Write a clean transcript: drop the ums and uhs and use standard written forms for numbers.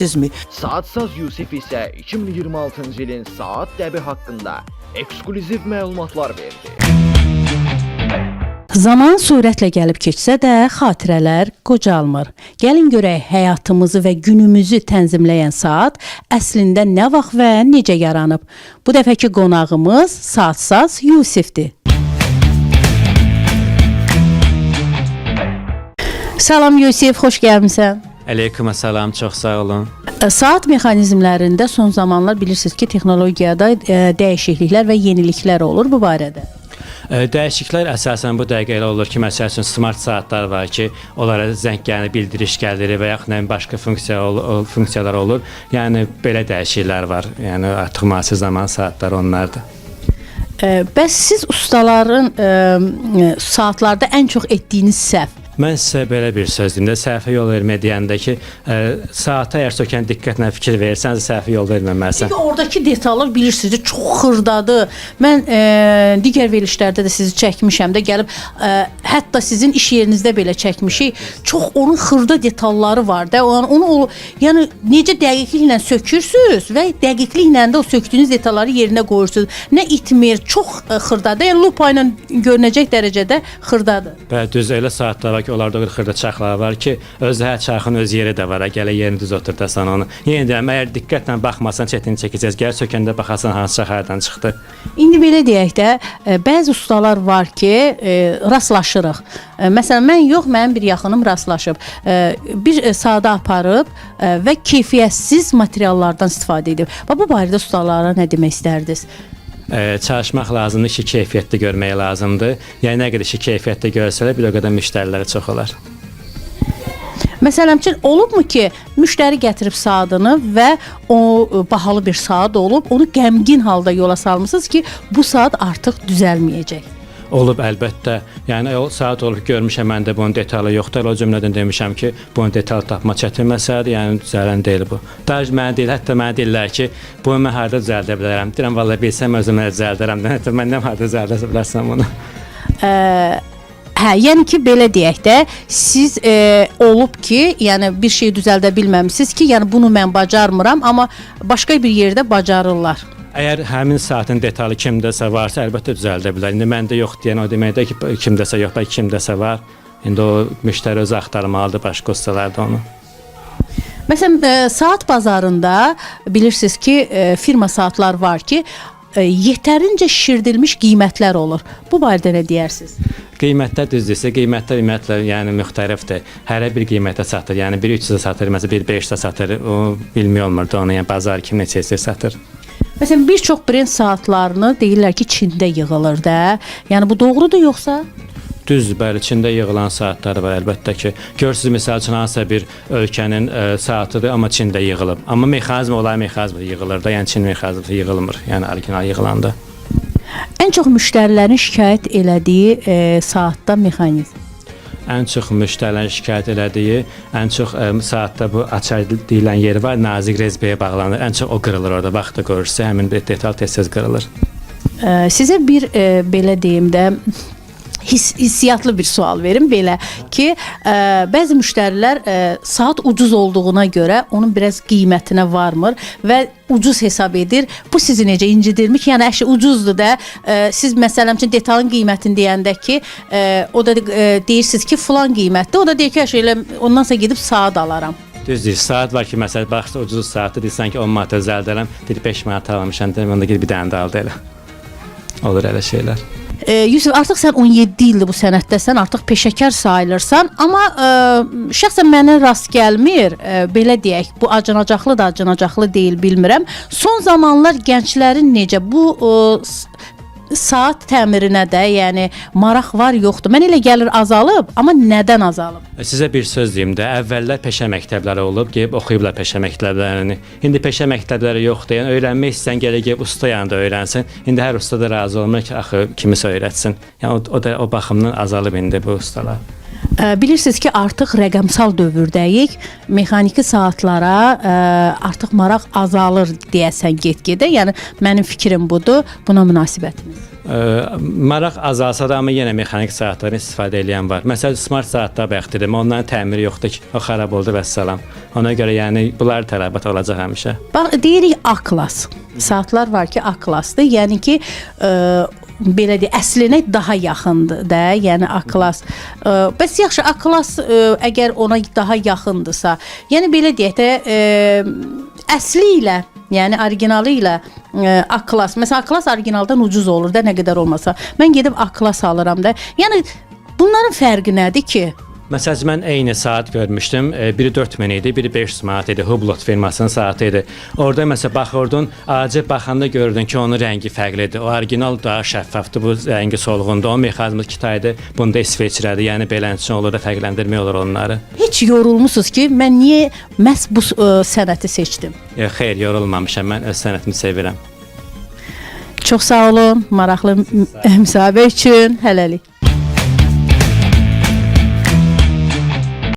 Sizmi? Saatsaz Yusif isə 2026-cı ilin saat dəbi haqqında eksklüziv məlumatlar verdi. Zaman sürətlə gəlib keçsə də xatirələr qocalmır. Gəlin görək həyatımızı və günümüzü tənzimləyən saat əslində nə vaxt və necə yaranıb. Bu dəfəki qonağımız saatsaz Yusifdir. Salam Yusif, xoş gəlmisən. Aleyküm salam, çox sağ olun. Saat mexanizmlərində son zamanlar bilirsiniz ki, texnologiyada dəyişikliklər və yeniliklər olur bu barədə. Dəyişikliklər əsasən bu dəqiqə elə olur ki, məsəl üçün smart saatlar var ki, onlara zəng gəlir, bildiriş gəlir və yaxud nə bilim başqa funksiyalar olur. Yəni belə dəyişikliklər var. Yəni artıq müasir zaman saatları onlardır. Bəs siz ustaların saatlarda ən çox etdiyiniz səhv? Mən sizə belə bir söz deyim də, səhvə yol vermə deyəndə ki, saata əgər sökən diqqətlə fikir versənsə səhvə yol verməməlisən. Çünki oradakı detallar bilirsiniz də çox xırdadır. Mən digər verilişlərdə də sizi çəkmişəm də gəlib hətta sizin iş yerinizdə belə çəkmişik. Çox onun xırda detalları var da. Yəni onu o, yəni necə dəqiqliklə sökürsüz və dəqiqliklə də o sökdüyünüz detalları yerinə qoyursunuz. Nə itmir, çox xırdadır. Yəni lupa ilə görünəcək dərəcədə xırdadır. Bəli, düz elə saatlar var ki, onlarda o qədər xırda çarxlar var ki, özü hər çarxın öz yeri də var. Gələ yerini düz oturdasan onu. Yenə deyirəm, əgər diqqətlə baxmasan çətin çəkəcəz. Gəl sökəndə baxasan hansı çarx hardan çıxdı. İndi belə deyək də, bəzi ustalar var ki, rastlaşırıq. Məsələn, mən yox, mənim bir yaxınım rastlaşıb. Bir saata aparıb və keyfiyyətsiz materiallardan istifadə edib. Bax bu barədə ustalara nə demək istərdiniz? Çalışmaq lazımdır ki, keyfiyyətli görmək lazımdır. Yəni nə qədər işi keyfiyyətli görsələr, bir o qədər müştəriləri çox olar. Məsələn üçün olubmu ki, müştəri gətirib saatını və o bahalı bir saat olub, onu qəmgin halda yola salmısınız ki, bu saat artıq düzəlməyəcək. Olub əlbəttə. Yəni o saat olub ki, görmüşəm məndə bunun detalı yoxdur. O cümlədən demişəm ki, bunun detal tapma çətin məsələdir, yəni düzələn deyil bu. Daha mənə deyil, hətta mənə deyirlər ki, bunu mən harda düzəldə bilərəm? Deyirəm vallah bilsəm özüm elə düzəldərəm. Hətta mən nə harda düzəldə bilərsən bunu? Hə, yəni ki belə deyək də, siz olub ki, yəni bir şey düzəldə bilməmisiniz ki, yəni bunu mən bacarmıram, amma başqa bir yerdə bacarırlar. Əgər həmin saatın detalı kimdəsə varsa, əlbəttə düzəldə bilər. İndi məndə yox deyən o deməkdir ki, kimdəsə yox, bəlkə kimdəsə var. İndi o müştəri özü axtarmalıdır başqa ustalarda onu. Məsələn, saat bazarında bilirsiniz ki, firma saatlar var ki, yetərincə şişirdilmiş qiymətlər olur. Bu barədə nə deyərsiniz? Qiymətlər düzdürsə, qiymətlər ümumiyyətlə yəni müxtəlifdir. Hərə bir qiymətə satır. Yəni biri 300-ə satır, məsələn biri 500-ə satır. O bilmək olmur da onu, yəni bazar kim neçə istəyir satır. Məsələn, bir çox brend saatlarını deyirlər ki, Çində yığılır da. Yəni bu doğrudur yoxsa? Düzdür, bəli, Çində yığılan saatlar var əlbəttə ki. Görürsüz məsəl üçün hansısa bir ölkənin saatıdır, amma Çində yığılıb. Amma mexanizm olay mexanizmi yığılır da, yəni Çin mexanizmi yığılmır. Yəni orijinal yığılanda. Ən çox müştərilərin şikayət elədiyi saatda mexanizm. Ən çox müştərilərin şikayət elədiyi, ən çox saatda bu açar deyilən yeri var, nazik rezbəyə bağlanır. Ən çox o qırılır orada. Vaxtda görürsə, həmin bir detal tez-tez qırılır. Sizə bir belə deyim də hissiyatlı bir sual verim belə ki, bəzi müştərilər saat ucuz olduğuna görə onun biraz qiymətinə varmır və ucuz hesab edir. Bu sizi necə incidirmi ki, yəni əşi ucuzdur da. Siz məsələn üçün detalın qiymətini deyəndə ki, o da deyirsiniz ki, filan qiymətdir. O da deyir ki, əşi elə ondansa gedib saat alaram. Düz deyir, saat var ki, məsələn, baxırsan ucuz saatı, deyirsən ki, 10 manata düzəldərəm, deyir 5 manata almışam, deyirəm, onda gedib bir dənə də al elə. Olur elə şeylər. Yusif, artıq sən 17 ildir bu sənətdəsən, artıq peşəkar sayılırsan, amma şəxsən mənə rast gəlmir, belə deyək, bu acınacaqlı da acınacaqlı deyil, bilmirəm. Son zamanlar gənclərin necə bu saat təmirinə də, yəni maraq var, yoxdur? Mən elə gəlir azalıb, amma nədən azalıb? Sizə bir söz deyim də, əvvəllər peşə məktəbləri olub, gedib oxuyublar peşə məktəblərini. İndi peşə məktəbləri yoxdur. Yəni öyrənmək istəyən gəlir gedib usta yanında öyrənsin. İndi hər usta da razı olmur ki, axı kimisə öyrətsin. Yəni o da o baxımdan azalıb indi bu ustalar. Bilirsiniz ki, artıq rəqəmsal dövrdəyik. Mexaniki saatlara artıq maraq azalır deyəsən get-gedə. Yəni mənim fikrim budur. Buna münasibətiniz? Maraq azalsa da, amma yenə mexaniki saatlardan istifadə edən var. Məsələn, smart saatlar bayaq dedim, onların təmiri yoxdur ki, o xarab oldu vəssalam. Ona görə yəni bunlar tələbat olacaq həmişə. Bax deyirik A klass. Saatlar var ki, A klassdır. Yəni ki, belə deyək, əslinə daha yaxındır da, yəni A klass. Bəs yaxşı A klass əgər ona daha yaxındısa, yəni belə deyək də, əsli ilə, yəni orijinalı ilə A klass, məsələn A klass orijinaldan ucuz olur da nə qədər olmasa. Mən gedib A klass alıram da. Yəni bunların fərqi nədir ki? Məsələn, mən eyni saat görmüşdüm. Biri 4000 idi, biri 500 manat idi. Hublot firmasının saatı idi. Orada məsələn baxırdın, acı baxanda görürdün ki, onun rəngi fərqlidir. O orijinal daha şəffafdır, bu rəngi solğundur. O mexanizmi Kitaydır, bunda İsveçrədir. Yəni beləncə olur da fərqləndirmək olur onları. Heç yorulmusunuz ki, mən niyə məhz bu sənəti seçdim? Xeyr, yorulmamışam. Mən öz sənətimi sevirəm. Çox sağ olun, maraqlı müsahibə üçün. Hələlik.